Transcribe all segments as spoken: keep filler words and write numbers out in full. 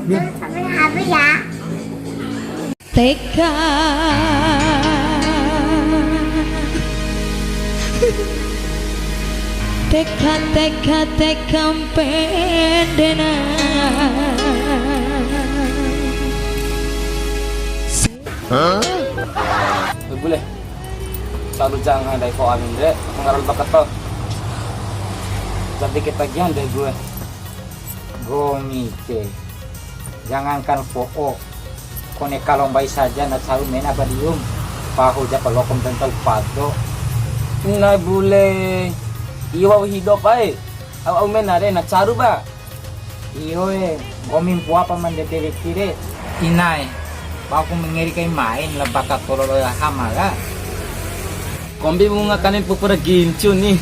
Jangan sampai habis ya. Teka. Teka, teka, teka mpendena. Bule. Saru janga dei fo'o amin re, ngarol bakato. Jadi kita gian deh gue. Nggomi ke. Jangankan fo'o. Kone kalo mbai saja na caru mena badium. Pahu ja palokom tentau pado. Na bule. Iwa hidup ai. Au, au mena re na caru ba. Iyo e, nggomi mpoa pa ma ndede weki re. Ina e, bau ku mangeri kai main la baka tolo la hama ka. Kombi wunga kanen pupura gincu ni.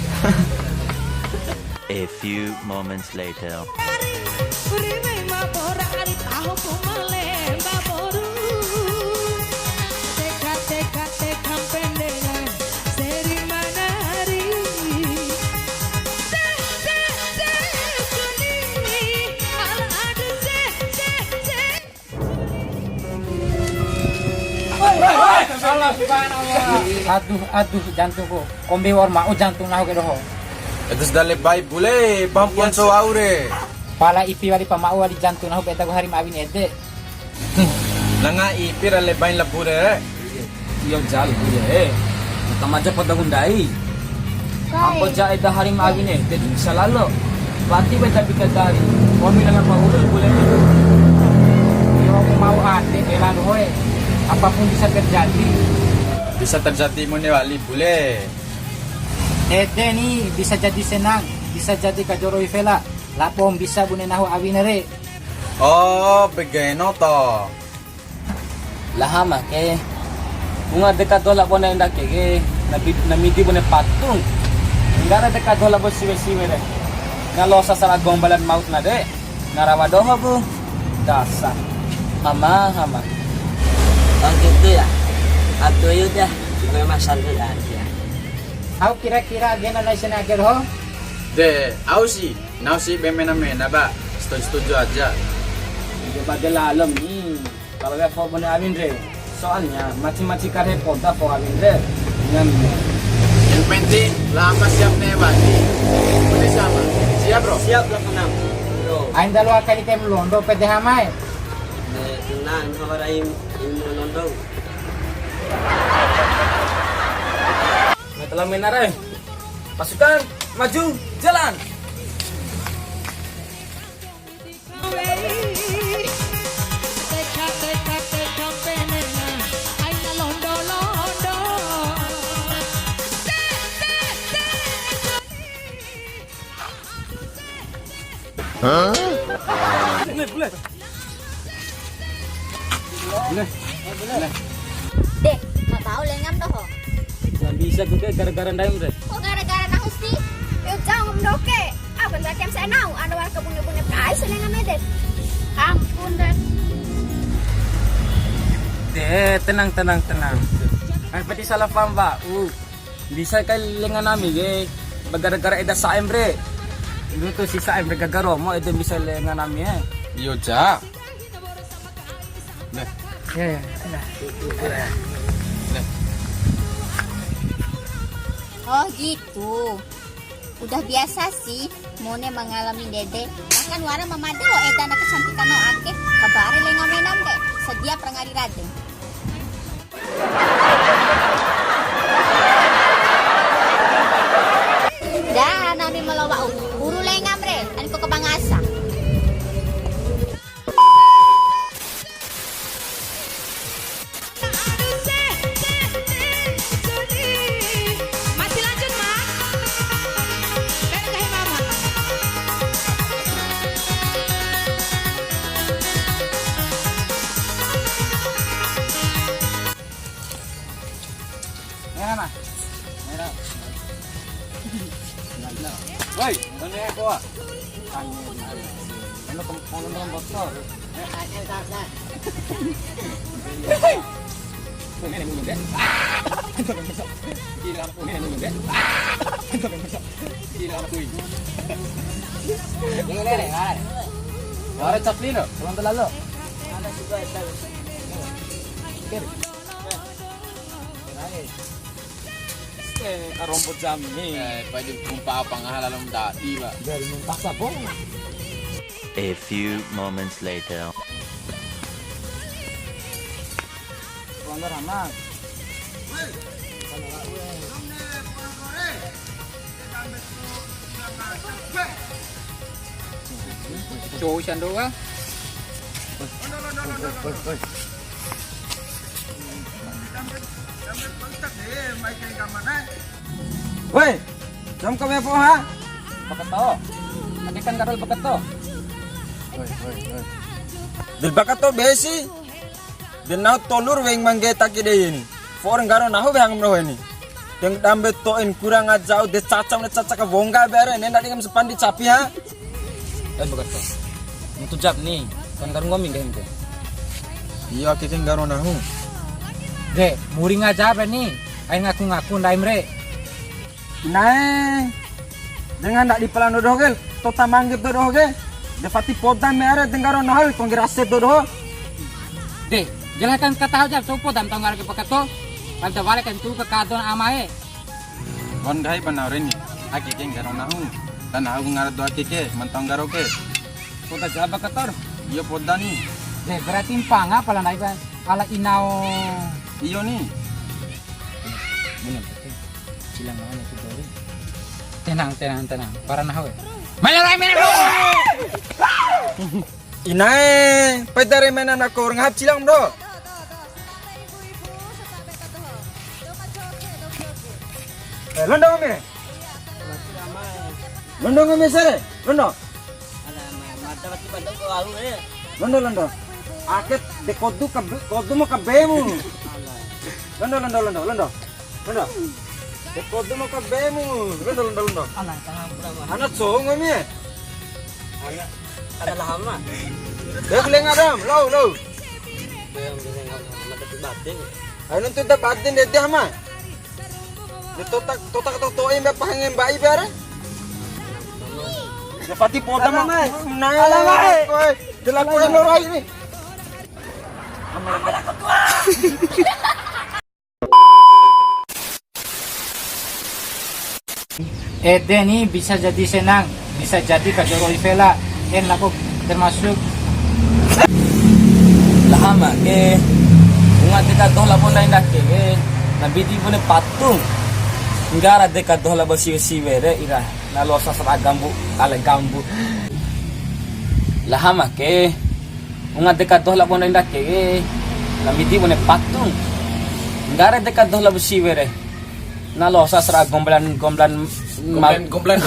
A few moments later. Aduh, aduh, jantungku. Kombi wa'ur ma'u jantung nahu ke doho. Edus dale bai bule, pampun so wa'u re. Pala ipi wali pa ma'u wali jantung nahu beda ku hari ma awin ede. Nanga ipi ra lebain la bure. Iyo jal, iyo e. Tama ja poda ku ndai. Ampo ja eda hari ma awin ede, de bisa lalo. Wati beda bidadari. Wami nanga pa ulu bule. Iyo mau ade bela hoe. Apapun bisa terjadi. Bisa terjadi mone wali bule. Ede ni bisa jadi senang, bisa jadi kajoro ifela. Labo mbisa bune nahu awina re. Oh, begeno to. Laha make. Bunga deka doho labo na enda ke ke, na bi-, na midi bune patung. Nggara deka doho labo siwe-siwe re. Na losa sara gombalan maut na de. Na rawa doho ku. Dasar. Hama, hama. Oh gitu ya. Atu ayo dah. Cuma masan tu dah ya. Au kira-kira agena nai sene ake doho? De, au si. Nau si be mena-mena, ba. Setuju-setuju aja. Ede bade lalom ni. Kalau wea fo'o bune awin re. Soalnya maci-maci kare poda fo'o awin re. Dengan yang penting lama siap ne wati. Ini sama. Siap, Bro? Siap, Bro Kenang. Bro. Ain dalu aka item londo P D H mai. Eh, tenang, sabar aim ilmu londo. Nah, telah menar, eh. Pasukan, maju, jalan. Hah? Boleh, boleh. Boleh. Boleh. Deh, ma bau lengam doho. Yang bisa ku ke gara-gara ndaim re. Kok gara-gara nahu sih? Yuk, jangan ndoke. Apa nggak tiap saya nau, ada warga bune-bune kai selengam ede. Ampun, deh. Deh, tenang, tenang, tenang. Kan peti salah paham, Pak. Uh. Bisa kai lenga nami ke, ba gara-gara eda Saim re. Ini tuh si Saim re gaga romo ede bisa lenga nami e. Iyo ja. Nah. Ya, ya, ya. Nah. Oh gitu. Udah biasa sih, mone mengalami dede. Bahkan wara mamade lo eda na kecantikan no ake. Kabare lenga menam de. Sedia perangari rade. Dah, nami melo wa'u. Buru lengam re, aniko kabangasa. Masih lanjut, Mak? Beda kahi, Mama? Mera, Mas. Mera. Woi, mana ya, gua? Mana tem-, mana tem bocor? Gila, gila, gila. Gila, kuy. Wara Chaplin, no? Pulang ke lalu. Ada juga, ada. Oke. Eh, karombo jami. Eh, pai di kumpa apa ngaha lalu ndadi, Pak. Dari muntas apa? A few moments later. Pelanggar aman. Cowok sando ka? Woi, jam ka wepo ha? Bakato. Tadi kan kadal bakato. Woi, woi, woi. Dil bakato besi. De nahu tolu ra weng mangge taki dei ni. Fo'o ra nggaro nahu weha ngam doho ni. Deng dambe to'in kurang ajar de caca na caca ka wongga bere ne ndadi ngam sapandi capi ha. Eh, bagato. Mutu jap ni, kan nggaro nggomi nggahi ke. Iyo, ake ke nggaro nahu. De, muri ngaja be ni. Ai ngaku-ngaku ndaim re. Inae, dengan ndak dipalando doho ke, tota mangge doho ke, de fati poda me are denggaro nahu, kongge rase doho. De, jelaskan kata aja, copo dan tau nggaro ke pakato, panta wale kan tu ke kadon amae. Wan gai banau reni, ake ke nggaro nahu, dan nahu nggaro doho ake ke, mantau nggaro ke. Poda jaba kator. Iyo poda ni. De, berarti mpanga pala ndai ba, ala inao. Iyo ni. Bener, betul. Bilang mana tuh, Dori? Tenang, tenang, tenang. Para nahu, ya. Mana rai, mana rai? Inae, pai dare mena na kor ngahap cilang, bro. Eh, londo ngome. Londo ngome sere, londo. Londo, londo. Ake de kodu kabe, kodu mo kabemu. Londo, londo, londo, londo. Londo. De kodu mo kabemu. Londo, londo, londo. Ana songo mi. Ana, ana lahama. De kulenga dam, lo, lo. Ayo nuntu da batin de dia ma. De totak, totak to to'i mbe pahange mba'i bare. De fati poda ma. Alamak. Nah, alamak. Oi, de laporan lo rai ni. Ede ni bisa jadi senang, bisa jadi kajoro ifela, en lako termasuk. Lahama ke, unga deka doho labo ndai ndake ke, na bidi bune patung. Nggara deka doho labo siwe-siwe re ira, na losa sara gambu, ale gambu. Lahama ke, unga deka doho labo ndai ndake ke, na bidi bune patung. Nggara deka doho labo siwe re. Na losa sara gombelan, gombelan, gombelan, gombelan.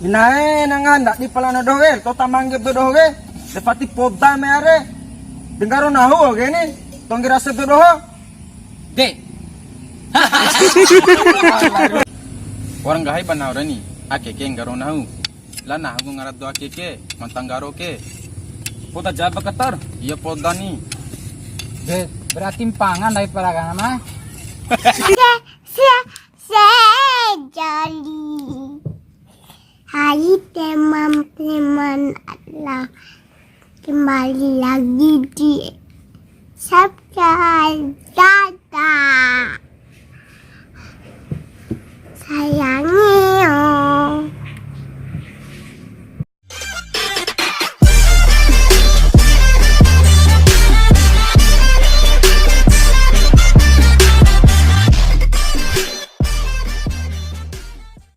Inae, nanga ndak di pala na doho ke, tota mangge do doho ke. De fati poda me are. Denggaro nahu ke ni, tonggi rasa do doho. De. Orang gahai banau re ni, ake ke nggaro nahu. La nahu nggara doho ake ke, mantang nggaro ke. Poda jaba katar. Iya poda ni. De, berarti mpangan dari paragana mah. Sia, sia, sejali. Hai teman-teman, adalah kembali lagi di subscribe dan